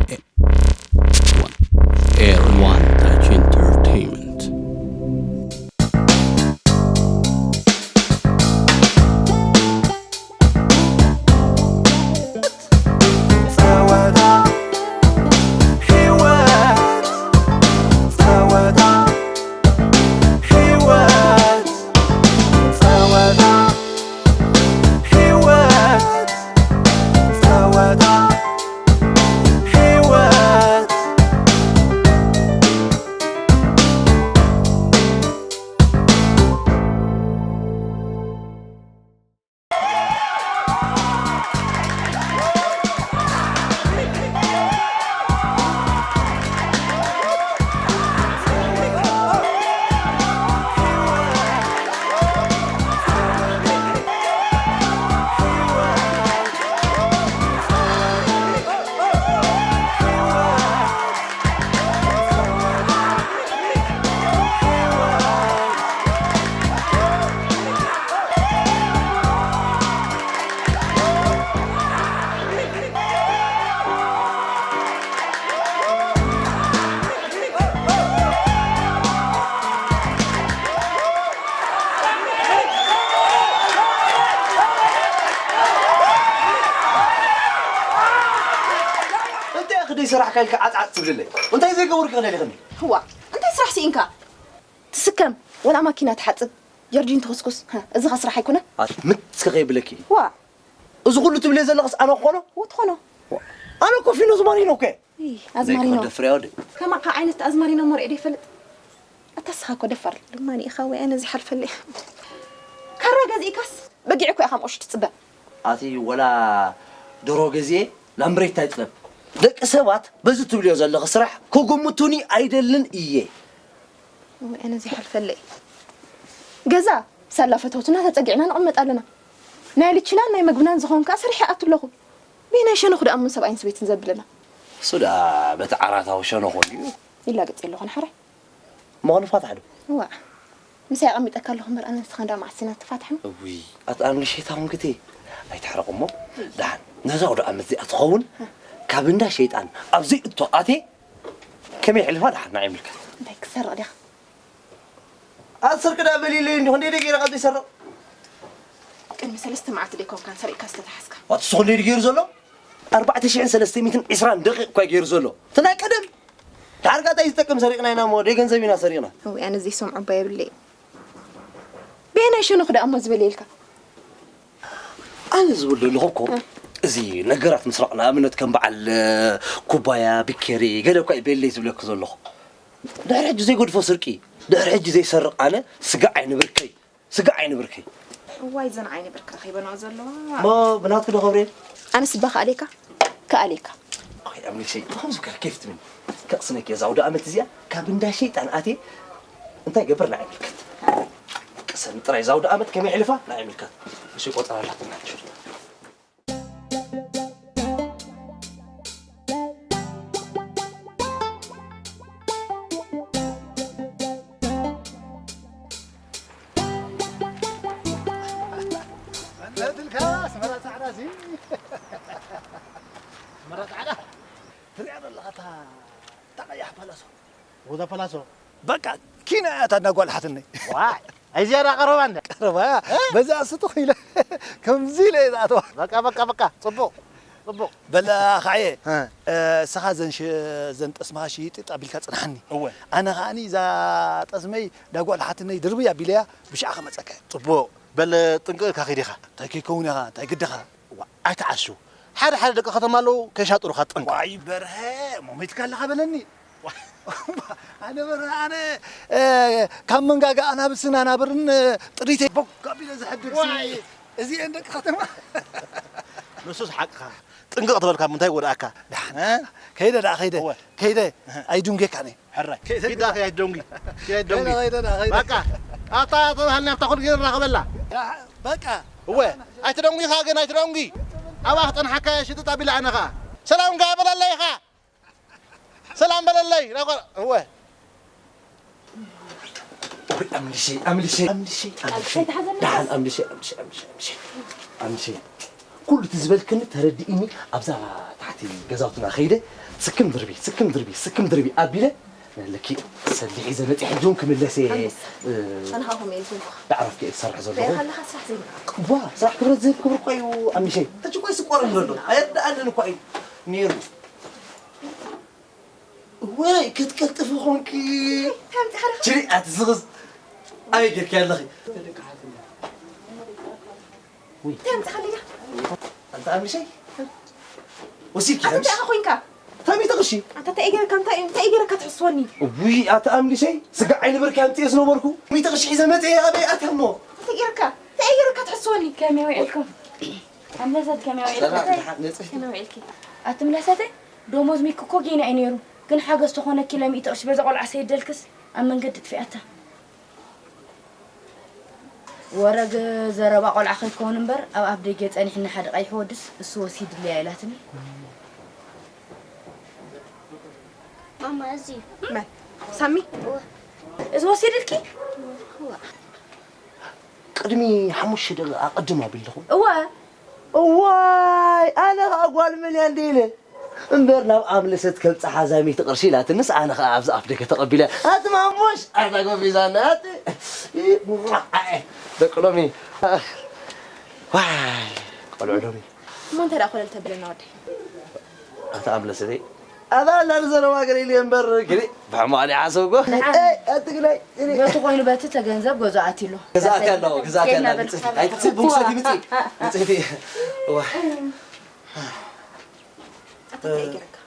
One. Air One Touch Entertainment. ጸወታ ህይወት፣ ጸወታ ህይወት፣ ጸወታ ህይወት፣ ጸወታ ህይወት። እንታይ ኢኺ ደይሰራሕካ ኢልካ ዓጽዓጽ ትብልለይ? እንታይ ዘይገበርኩ ኢኺ ደሊኽኒ? እዋ፣ እንታይ ስራሕ ስኢንካ? ትስከም፣ ወላ ማኪና ትሓጽብ፣ ጀርዲን ትኹስኩስ። ሃ፣ እዚ ኸ ስራሕ ኣይኮነን? ኣቲ ምትስ ከይብለኪ። ዋ። እዚ ኩሉ ትብልዮ ዘለኽስ ኣነ ክኾኖ? ዋ፣ ትኾኖ። ኣነ እኮ ፊኖ ዝማሪኖ እኮ እየ። እይ፣ ኣዝማሪኖ። ዘይክሕደፍ ፍርያው ድዩ? ከማኻ ዓይነት ኣዝማሪኖ መሪኤ ዶ ይፈልጥ? ኣታ ንስኻ እኮ ደፋር። ድማ ንኢኻ ወይ ኣነ ዝሓልፈለይ። ካራ ገዚእካስ? በጊዕ እኮ ኢኻ ምቑሽ ትጽበ። ኣቲ ወላ ደሮ ገዚኤ ላምብሬታ ይጥለብ። ደቂ ሰባት በዚ ትብልዮ ዘለኺ ስራሕ ክግምቱኒ ኣይደልን እየ። ወይ ኣነ ዘይሓልፈለይ። ገዛ ሳላ ፈተውትና ተጸጊዕና ንቕመጥ ኣለና። ናይ ልችናን ናይ መግብናን ዝኸውን ከኣ ሰሪሐ ኣቱ ኣለኹ። በየናይ ሸነኹ ደኣ እሞ ሰብኣይን ሰበይትን ዘብለና? እሱ ደኣ በቲ ዓራታዊ ሸነኹ እንድዩ። ይላገጽ የለኹን ሓራይ። እሞ ክንፋታሕ ዶ? እዋእ፣ ምሳይ ኣቐሚጠካ ኣለኹ እምበር ኣነ ንስኻ እንዳ መዓስ ኢና ተፋታሕና? እውይ፣ ኣቲ ኣምኒ ሸይጣን ግቴ። ኣይትሕረቕ እሞ፣ ደሓን ነዛ ኣውደ ኣመት እዚኣ ትኸውን፣ ካብ እንዳ ሸይጣን ኣብ ዘይእቶ ኣትየ፣ ከመይ የሕልፋ ደሓን ንዓይ ይምልከት። እንታይ ክሰርቕ ዲኻ? ኣቲ ስርቂ ደኣ በሊለይ እንዲኹ፣ እንዴ ደይ ገይረ ካብ ዘይሰርቕ? ቅድሚ ሰለስተ መዓልቲ ደይኮንካን ሰሪቕካ ዝተታሓዝካ? ኣቲ ንሱ ክንደይ ድዩ ገይሩ ዘሎ? ኣርባዕተ ሽሕን ሰለስተ ሚእትን ዕስራን ደቂቕ እኳ እዩ ገይሩ ዘሎ። እቲ ናይ ቀደም ዳርጋ እንታይ ዝጠቅም ሰሪቕና ኢና እሞ፣ ደይ ገንዘብ ኢና ሰሪቕና። እውይ፣ ኣነ ዘይሰምዖ እባ የብለይ። በየናይ ሸነኹ ደኣ እሞ ዝበለ ኢልካ? ኣነ ዝብል ዘለኹ እኮ፣ እ። እዚ ነገራት ምስራቕ፣ ንኣብነት ከም በዓል፣ እ፣ ኩባያ፣ ቢኬሪ፣ ገለ እኳ እዩ በየለይ ዝብለኪ ዘለኹ። ድሕሪ ሕጂ ዘይገድፎ ስርቂ፣ ድሕሪ ሕጂ ዘይሰርቕ ኣነ ስጋዕ ኣይንብርከይ። ስጋዕ ዓይኒ ብርከይ። እዋይ፣ እዘን ዓይኒ ብርኪ ረኺበንኦ ዘለዋ። እሞ ብናትኪ ዶ ገብርኤል? ኣነስ እባ ክኣልየካ? ክኣልየካ። ኣይ ኣምልክ ሸይ፣ ብኸምዚ ገይረ ኬፍ ትብኒ። ከቕስነኪ እየ፣ እዛ ኣውደ ኣመት እዚኣ ካብ እንዳ ሸይጣን ኣትየ እንታይ ገበር ንዓይ ይምልከት። ቅሰኒ ጥራይ፣ እዛ ኣውደ ኣመት ከመይ ኣሕልፋ ንዓይ ይምልከት። እሺ፣ ቆጸራ ኣላትና። መለትልካ ኣስመራ ጻዕዳ ሲ። ኣስመራ ጻዕዳ ትሪኣ ዘለኻ እታ፣ እታ ቀያሕ ፓላሶ። ወዛ ፓላሶ። በቃ ኪና እያ እታ እንዳ ጓል ሓትነይ። ዋይ፣ ኣይ ዝያዳ ቀረባ እንደ። ቀረባ እያ። እ? በዛ ስጡኽ ኢለ ከምዚ ኢለ እየ ዝኣትዋ። በቃ፣ በቃ፣ በቃ። ጽቡቕ፣ ጽቡቕ። በል፣ ኣኻዕየ፣ እ። እ፣ እስኻ ዘን ሽ-፣ ዘን ጠስምኻ ሽይጥ ኣቢልካ ጽንሓኒ። እወ። ኣነ ኸኣኒ እዛ ጠስመይ እንዳ ጓል ሓትነይ ድርብይ ኣቢለያ ብሽዓ ክመጸካ እየ። ጽቡቕ። በል፣ ጥንቅቕ ኢልካ ኺድ ኢኻ። እንታይ ከይከውን ኢኻ፣ እንታይ ግድኻ? ዋ፣ ኣይትዓሹ። ሓደ ሓደ ደቂ ከተማ ኣለዉ፣ ከይሻጥሩኻ ጠንቀቕ። ዋይ በርሀ፣ ሞሚትካ ኣለኻ በለኒ። ኣነ በርሀ፣ ኣነ፣ እ፣ ካብ መንጋጋ ኣናብስን ኣናብርን፣ እ፣ ጥሪተይ ቦግ ኣቢለ ዝሐድግ ሲ-፣ ዋይ። እዚኤን ደቂ ከተማ። ንሱስ ሓቅኻ። ጥንቅቕ ተበልካ፣ ምንታይ ይጎድኣካ? ደሓን። እ? ከይደ ደኣ፣ ከይደ። እወ። ከይደ። እህ። ኣይድንጌካን እየ። ሕራይ። ኪዳ ኪዳ ትደንጉ። ኪዳ ትደንጉ። ከይደ፣ ከይደ፣ ከይደ። በቃ። ኣታ ተባህልና ኣብታ ኩሉ ግዜ ንራኸበላ። ዳ-፣ በቃ። እወ፣ ኣይትደንጉ ኢኻ ግን ኣይትደንጉ። ኣብኣ ክጠንሓካ እየ ሽጥጥ ኣቢለ ኣነ ኸኣ። ሰላም ከኣ በለለይ ኢኻ። ሰላም በለለይ። ናቆ-፣ እወ። ኦይ፣ ኣምልሸይ፣ ኣምልሸይ፣ ኣምልሸይ፣ ኣምልሸይ። ኣይተሓዘኒ ደሓን፣ ደስ። ኣምልሸይ፣ ኣምልሸይ፣ ኣምልሸይ፣ ኣምልሸይ። ኣምልሸይ። ኩሉ እቲ ዝበልክኒ ተረዲእኒ። ኣብዛ ታሕቲ ገዛውትና ከይደ ስክም ድርቢ ስክም ድርቢ ስክም ድርቢ ኣቢለ ለኪ ሰሊሕ ሒዘ መፂ ሕጂ እውን ክምለስ እየ። ኣንበሳ፣ እ፣ ኣነ ከዓ ከምኡ እየ ዝብልኩኻ። ብዓረፍኪ እየ ዝሰርሕ ዘለኹ። ሪእኻ ኣለኻ ስራሕ ዘይምዕራፍ። ዋ፣ ስራሕ ክብረት ዝህብ ክብሪ እኮ እዩ ኣሚሸይ። ሕጂ እኮ ይስቆር ኣሎ። ኣየርድኣንን እኳ እዩ ነይሩ። ወይ ክትቀልጥፊ ኾንኪ። እንታይ ኣምፂኻ ዲኻ? ችሪ ኣትዝኽዝ። ኣበይ ጌርኪ ኣለኺ? እንታይ ኣምፂኻ ዲኻ? ኣንተ ኣምሊሸይ ወሲድኪ ኣንተ ሓምሽ እንታይ ኾይንካ? ታሚተ ቅርሺ። ኣንተ እንታይ ገይረካ እንታይ እንታይ ገይረካ ትሕስወኒ? ውይ ኣተ ኣምሊሸይ ስጋ ዓይኒ ብርኪ ኣምፅኤ ዝነበርኩ ሚተ ቅርሺ ሒዘ መፅኤ ኣበይ ኣትያ እሞ? እንታይ ገይረካ እንታይ ገይረካ ትሕስወኒ? ከመይ ውዒልኩም? ኣምለሰት ከመይ ውዒልኩም? ሰላም፣ ደሓን፣ ንፅህቲ። ከመይ ውዒልኪ? ኣቲ ምለሰተይ ደሞዝ ሚኪ እኮ ጌና እዩ ነይሩ፣ ግን ሓገዝ ተኾነኪ ኢለ ሚእቲ ቅርሺ በዛ ቆልዓ ሰይደልክስ ኣብ መንገዲ ጥፊኣታ። ወረግ ዘረባ ቆልዓ ከይከውን እምበር ኣብ ኣፍ ደገ ጸኒሕኒ ሓደ ቀይሕ ወድስ እሱ ወሲድለያ ኢላትኒ። ማማ፣ እዚ መን? ሳሚ? እወ። እዚ ወሲድልኪ? እወ። ቅድሚ ሓሙሽተ ደቂቕ ኣቐድም ኣቢልኹም። እወ። እዋይ፣ ኣነ ኸኣ ጓል መን እያ እንደ ኢለ። እምበር ናብ ኣምለሰት ከብጽሓ እዛ ሚእቲ ቅርሺ ኢላትንስ፣ ኣነ ኸኣ ኣብዚ ኣፍ ደገ ተቐቢለ። ኣቲ ማሙሽ፣ ኣታ ጎቢዛና፣ ኣቲ። ደቂ ሎሚ። ዋይ፣ ቆልዑ ሎሚ። እሞ እንታይ ደኣ ኮለል ተብለና ወደይ? ኣታ ኣምለሰተይ። ኣታ ኣላ ንዘረባ ገለ ኢሉ እምበር፣ ግዲ ብሕማቕ እየ ሓሰብኩ። ንዓ። ኤይ፣ ኣቲ ግዳይ፣ ግዲ። በቲ ኮይኑ በቲ ተገንዘብ ገዛኣት ኢሉ። ገዛኣት ኣሎ፣ ገዛኣት ኬድና ኣሎ። በል። ንጽህቲ። ኣይ፣ ትጽህቲ፣ ብክሰቲ ምጽእ። ንጽህቲ። እዋ። ኣታ እንታይ ገይረካ?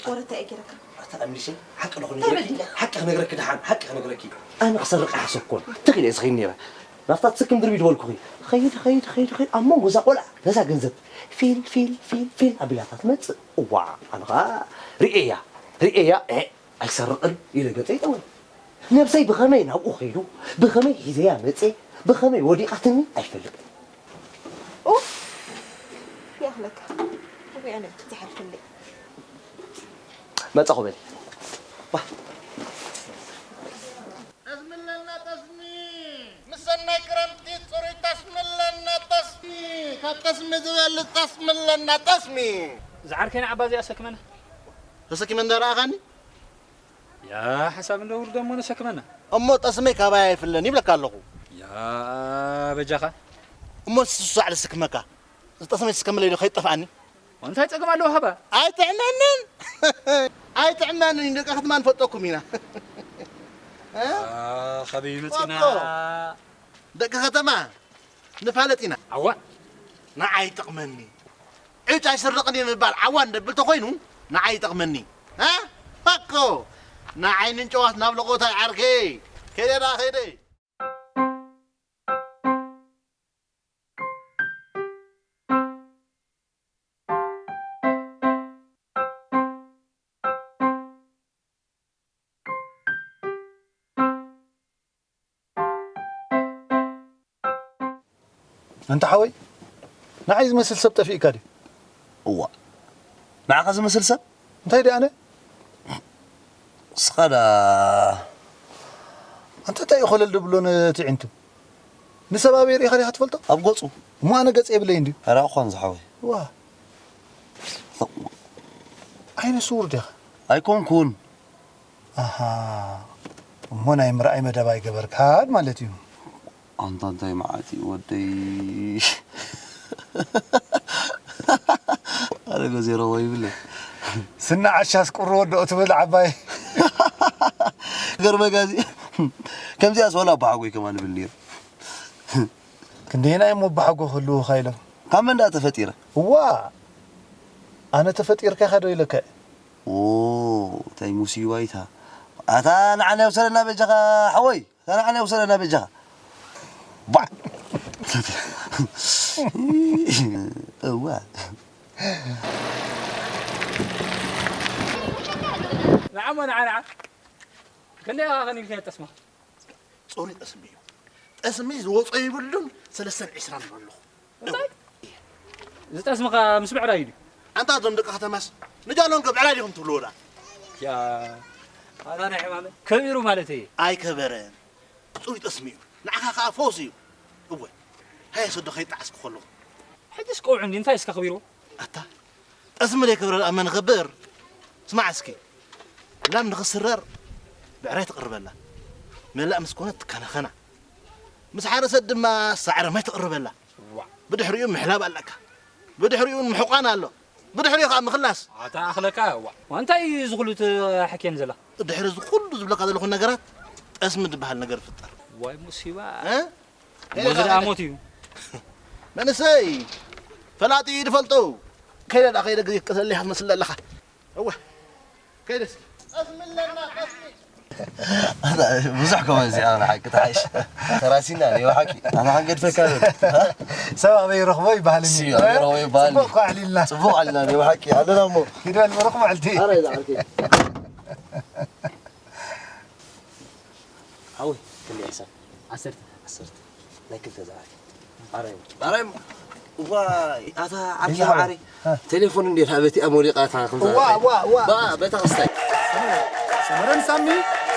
ወረ እንታይ ገይረካ? ኣታ ኣምሊሸይ፣ ሓቂ ዶ እንታይ ክነግረኪ? በዲለ? ሓቂ ክነግረኪ ደሓን፣ ሓቂ ክነግረኪ። ኣነ ክሰርቕ ኣይሓሰብኩን። ትኽእል እየ ዝኸይድ ነይረ። ናብታ ትስክም ድርቢ ዝበልኩኺ። ኸይድ፣ ኸይድ፣ ኸይድ፣ ኸይድ። ኣብ መንጎ እዛ ቆልዓ፣ ነዛ ገንዘብ ፊል፣ ፊል፣ ፊል፣ ፊል ኣቢላታ ትመጽእ። እዋ፣ ኣነ ኸኣ ርእየያ፣ ርእየያ፣ ኤ፣ ኣይሰርቕን ኢለ ገጸይ ጠወይ። ነብሰይ ብኸመይ ናብኡ ኸይዱ፣ ብኸመይ ሒዘያ መጽየ፣ ብኸመይ ወዲቓትኒ ኣይፈልጥን። ኡፍ! ይኣኽለካ። ሪኣ ነብኪ ዝሓልፈለይ። መጻኹ በሊ። ዋ። ጠስሚ ኣለና ጠስሚ። ምስ ሰናይ ክረምቲ ጽሩይ ጠስሚ ኣለና ጠስሚ። ካብ ጠስሚ ዝበልጽ ጠስሚ ኣለና ጠስሚ። ዝዓርከይ ንዓባ እዚኣ ሰክመና። ተሰኪመ እንዳ ረኣኻኒ? ያ ሓሳብ እንዶ ውርዶ እሞ ነሰክመና። እሞ ጠስመይ ካባይ ኣይፍለን ይብለካ ኣለኹ። ያ በጃኻ። እሞ ንሱ ሳዕ ልስክመካ። እዚ ጠስመይ ትስከመለይ ዶ ከይጠፍኣኒ? እንታይ ጸገም ኣለዎ ሃባ? ኣይጥዕመንን። ኣይጥዕመንን፣ ደቂ ከተማ ንፈልጠኩም ኢና። እ? ያ፣ ካበይ መጺና? ፎቶ። ደቂ ከተማ ንፋለጥ ኢና። ኣዋ። ንዓይ ይጠቕመኒ። ዕጭ ኣይስረቕን እየ ምባል ዓዋን ደብል ተኾይኑ ንዓይ ይጠቕመኒ። ሃ? ሃኮ! ንዓይ ንንጨዋት ናብ ለቖታይ ዓርከይ። ከይደ ደኣ ከይደ። ኣንታ ሓወይ፣ ንዓይ ዝመስል ሰብ ጠፊእካ ድዩ? እዋ፣ ንዓኻ ዝመስል ሰብ? እንታይ ደኣ ኣነ? ንስኻ ደኣ ኣንታ እንታይ እዩ ኾለል ድብሎ ነቲ ዒንቱ? ንሰብ ኣበይ ርኢኻ ዲኻ ትፈልጦ? ኣብ ገጹ። እሞ ኣነ ገጽ የብለይን ድዩ? ኧረ እኳ ንዝሓወይ። ዋ። ዓይነ ስውር ዲኻ? ኣይኮንኩን። ኣሃ። እሞ ናይ ምርኣይ መደብ ኣይገበርካን ማለት እዩ። ኣንታ እንታይ መዓት እዩ ወደይ። ኣረ ገዜሮ ወይ ብለ። ስና ዓሻስ ቁሪ ወዶ ትብል ዓባይ። ገርመጋዚ። ከምዚኣስ ወላ ኣባሓጎይ ከማን ይብል ነይሩ። ክንደየናይ እሞ ኣባሓጎ ክህልውኻ ኢሎም? ካብ መን ደኣ ተፈጢረ? እዋ፣ ኣነ ተፈጢርካ ኢኻ ዶ ኢለካ እየ? ኦ፣ እንታይ ሙሲባ ኢታ። ኣታ ንዓና ውሰደና በጃኻ ሓወይ፣ ኣታ ንዓና ውሰደና በጃኻ። ባ-፣ እዋ። ንዓሞ ንዓ ንዓ። ክንደይ ኢኻ ከኒልካዮ ጠስማ? ጽሩይ ጠስሚ እዩ። ጠስሚ ዝወጾ ይብሉን ሰለስተን ዕስራን ይብሉ ኣለኹ። እንታይ? እዚ ጠስምኻ ምስ ብዕራይ ድዩ? ኣንታ እዞም ደቂ ከተማስ ንጃሎም ከ ብዕራይ ዲኹም ትብልዎ ደኣ? ያ፣ ኣታ ናይ ሕማመ ከቢሩ ማለት እየ። ኣይከበረን። ጽሩይ ጠስሚ እዩ። ንዓኻ ከኣ ፈውሲ እዩ። እወ። ሃየ ሰዶ ከይጠዓስኩ ከለኹ። ሕጅስ ቀውዑ እንዲ እንታይ እስከ ክቢሩ? ኣታ ጠስሚ ደይ ክብረር ኣመን ኽብር። ስማዕ እስኪ፣ ላም ንኽስረር ብዕራይ ትቕርበላ፣ መላእ ምስ ኮነት ትከናኸና፣ ምስ ሓረሰት ድማ ሳዕሪ ማይ ትቕርበላ። ዋ። ብድሕሪኡ ምሕላብ ኣለካ፣ ብድሕሪኡ ምሕቋን ኣሎ፣ ብድሕሪኡ ከዓ ምኽላስ። ኣታ ኣኽለካ። ዋ። እንታይ እዩ ዝኹሉ ትሓክየን ዘላ? ድሕሪ እዚ ኩሉ ዝብለካ ዘለኹ ነገራት ጠስሚ ዝበሃል ነገር ፍጠር። ዋይ ሙሲባ። እ? ሞዚ ደኣ ሞት እዩ። መንእሰይ ፈላጢ እዩ ዝፈልጦ። ከይደ ደኣ ከይደ ግዜ ክትቀተለይ ክትመስል ኣለኻ። እወ፣ ከይደ እስኪ። ጠስሚ ኣለና፣ ጠስሚ። ብዙሕ ኮመን እዚኣ ብሓቂ ተሓይሽ። ተራሲና፣ ናይ ብሓቂ። ኣነ ሓንገድፈካ ዶ? ሰብ ኣበይ ረኽቦ ይበሃል እኒ። ሲ፣ ኣበይ ረኽቦ ይበሃል። ጽቡቕ እኮ ኣዕሊልና። ጽቡቕ ኣዕሊልና፣ ናይ ብሓቂ። ኣለና እሞ። ኪድ በል፣ ብሩኽ መዓልቲ። ኣረ፣ ዝዓርከይ። ሓወይ፣ ክንደይ ሕሳብ? ዓሰርተ። ዓሰርተ። ናይ ክልተ ዝዓርከይ። ኣረ፣ ኣረ፣ ዋይ፣ ኣታ ዓርከይ መዓረይ። ሃ። ቴሌፎን እንዴት ሃበቲ ኣሞሊቃታ ከምዛ እዋ፣ እዋ፣ እዋ። ባ፣ በታ ክስታይ። ሰመረን ሳሚ፣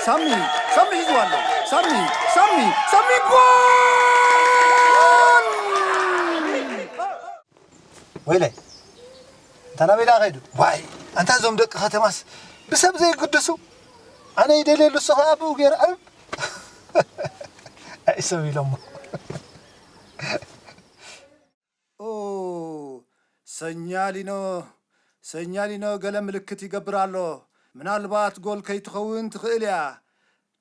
ሳሚ፣ ሳሚ ሒዝዋ ኣሎ። ሳሚ፣ ሳሚ፣ ሳሚ፣ ጎል! ወይለይ፣ እንታ ናበይ ደኣ ከይዱ? ዋይ፣ ኣንታ እዞም ደቂ ከተማስ ብሰብ ዘይግደሱ። ኣነ ይደልየሉ፣ እሱ ኸኣ ብኡ ገይሩ ዕብ። ኣይ ሰብ ኢሎሞ። ኦ፣ ሰኛሊኖ፣ ሰኛሊኖ ገለ ምልክት ይገብር ኣሎ። ምናልባት ጎል ከይትኸውን ትኽእል እያ።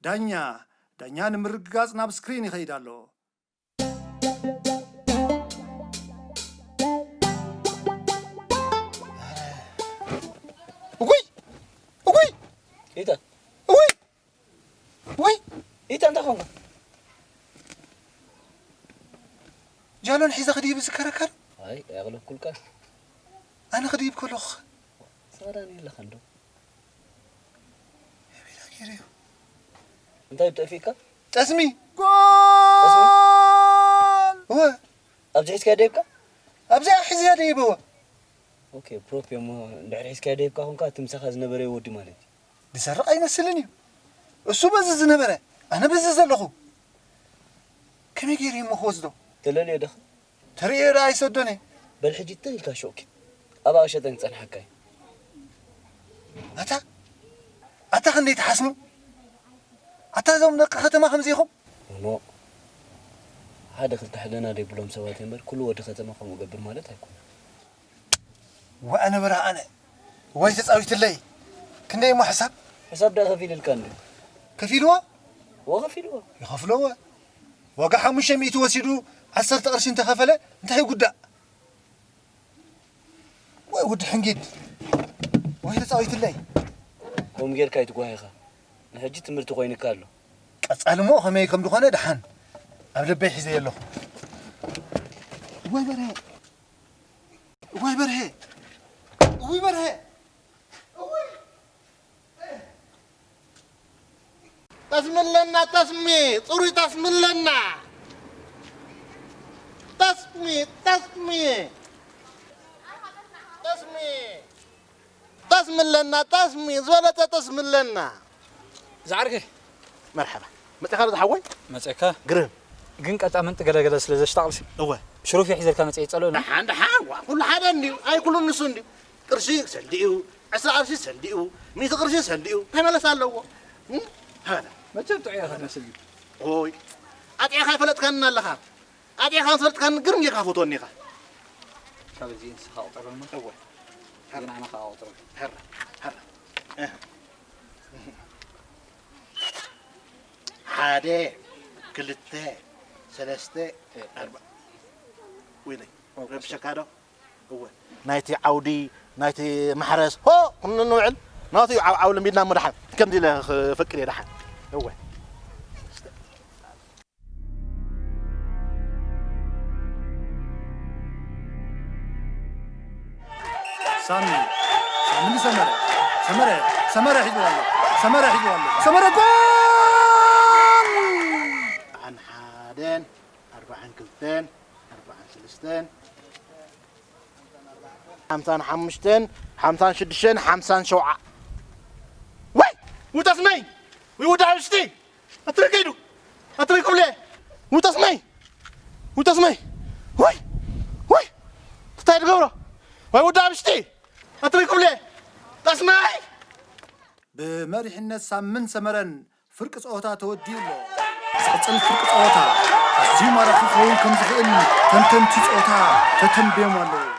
ዳኛ፣ ዳኛ ንምርግጋጽ ናብ ስክሪን ይኸይድ ኣሎ። እጉይ! እጉይ! ኢታ። እጉይ! ወይ! ኢታ እንታይ ኾንካ? ጃሎን ሒዘ ክድይብ ዝከረካ ዶ? ኣይ፣ ኣያቕለብኩልካ። ኣነ ክድይብ ከለኹ ኸ? ሳራን የለኻን ዶ? ኣቤላ ገይረዮ። እንታይ ጠፊእካ? ጠስሚ! ጠስሚ? ጎል! እወ። ኣብዚ ሒዝካዮ ደይብካ? ኣብዚኣ ሒዝያ ደይበዋ። ኦኬ፣ ፕሮፕ እሞ እንድሕር ሒዝካዮ ደይብካ ኾንካ፣ እቲ ምሳኻ ዝነበረ ወዲ ማለት እዩ። ዝሰርቕ ኣይመስልን እዩ። እሱ በዚ ዝነበረ፣ ኣነ በዚ ዘለኹ። ከመይ ገይሩ እዩ እሞ ክወስዶ? ተለልዮ ደኸ? ተርእዮ ደኣ ኣይሰዶን እየ። በል ሕጂ ትኽ ኢልካ ሹቕ ኪድ። ኣብኣ ሸጠን ክጸንሓካ እዩ። ኣታ፣ ኣታ ክንደይ ትሓስሙ? ኣታ እዞም ደቂ ከተማ ከምዚ ኢኹም? እሞ፣ ሓደ ክልተ ሕልና ደይብሎም ሰባት እምበር፣ ኩሉ ወዲ ከተማ ከምኡ ገብር ማለት ኣይኮነን። ወኣነ በረሃ ኣነ። ወይ ተጻዊትለይ። ክንደይ እሞ ሕሳብ? ሕሳብ ደኣ ከፊልልካ እንድዩ። ከፊልዎ? ወ ከፊልዎ። ይኸፍልዎ። ዋጋ ሓሙሽተ ሚእቲ ወሲዱ ዓሰርተ ቅርሺ እንተኸፈለ እንታይ ይጉዳእ? ወይ ውዲ ሕንጊድ። ወይ ተጻዊትለይ። ከምኡ ጌርካ ኣይትጓሂኻ። ንሕጂ ትምህርቲ ኮይኑካ ኣሎ። ቀጻሊ እሞ ከመይ ከም ዝኾነ ደሓን ኣብ ልበይ ሒዘዮ ኣለኹ። ወይ በርሄ። እዋይ በርሄ! እውይ በርሄ! እውይ! ጠስሚ ኣለና፣ ጠስሚ! ጽሩይ ጠስሚ ኣለና! ጠስሚ፣ ጠስሚ! ጠስሚ! ጠስሚ ኣለና፣ ጠስሚ! ዝበለጸ ጠስሚ ኣለና! ዝዓርከይ። መርሓባ። መጺኻ ዶ ዝሓወይ? መጺእካ። ግርም። ግን ቀጣ ምንጢ ገለገለ ስለ ዘሽታቕልሲ። እወ። ሽሩፍ ሒዘልካ መጺአ ይጸልኡና። ደሓን፣ ደሓን፣ ዋ፣ ኩሉ ሓደ እንድዩ። ኣይ፣ ኩሉ ንሱ እንድዩ። ቅርሺ ሰልዲኡ፣ ዕስራ ቅርሺ ሰልዲኡ፣ ሚእቲ ቅርሺ ሰልዲኡ። እንታይ መለሳ ኣለዎ? እም? ሃላ። መቸም ጥዑይ ኢኻ ትመስል ግን። ኦይ። ኣጥዒኻ ኣይፈለጥካንን ኣለኻ። ኣጥዒኻ ምስ ፈለጥካኒ ግርም ጌርካ ፈትወኒ ኢኻ። ካብ እዚ እንስኻ ቁጠር እሞ። እወ። ግን ኣነ ኸኣ ቁጠር። ሀረ፣ ሀረ። እህ። ሓደ፣ ክልተ፣ ሰለስተ፣ ኣርባ። ወይለይ፣ ረብሸካ ዶ? እወ። ናይቲ ዓውዲ፣ ናይቲ ማሕረስ፣ ሆ! ክንውዕል፣ ናቱ ዓው-፣ ዓው ለሚድና እሞ ደሓን። ከምዚ ኢለ ክፈቅድ እየ ደሓን። እወ። ሳሚ፣ ሳሚ ንሰመረ። ሰመረ፣ ሰመረ ሒዝዎ ኣሎ። ሰመረ ሒዝዎ ኣሎ። ሰመረ ጎል! ኣርብዓን ሓደን፣ ኣርብዓን ክልተን፣ ኣርብዓን ሰለስተን፣ ሓምሳን ሓሙሽተን፣ ሓምሳን ሽዱሽተን፣ ሓምሳን ሸውዓ። ወይ! ውጠስመይ! ወይ ወዲ ሓብሽቲ! ኣትረይ ከይዱ! ኣትረይ ክብለ! ውጠስመይ! ውጠስመይ! ወይ! ወይ! እንታይ ትገብሮ? ወይ ውዳ ብሽቲ ኣትሪኩብለ ዳስማይ ብመሪሕነት ሳምን ሰመረን ፍርቂ ፀወታ ተወዲኡ ኣሎ። ዝቕፅል ፍርቂ ፀወታ ኣዝዩ ማራኺ ክኸውን ከም ዝኽእል ተንተንቲ ፀወታ ተተንብዮም ኣለዉ።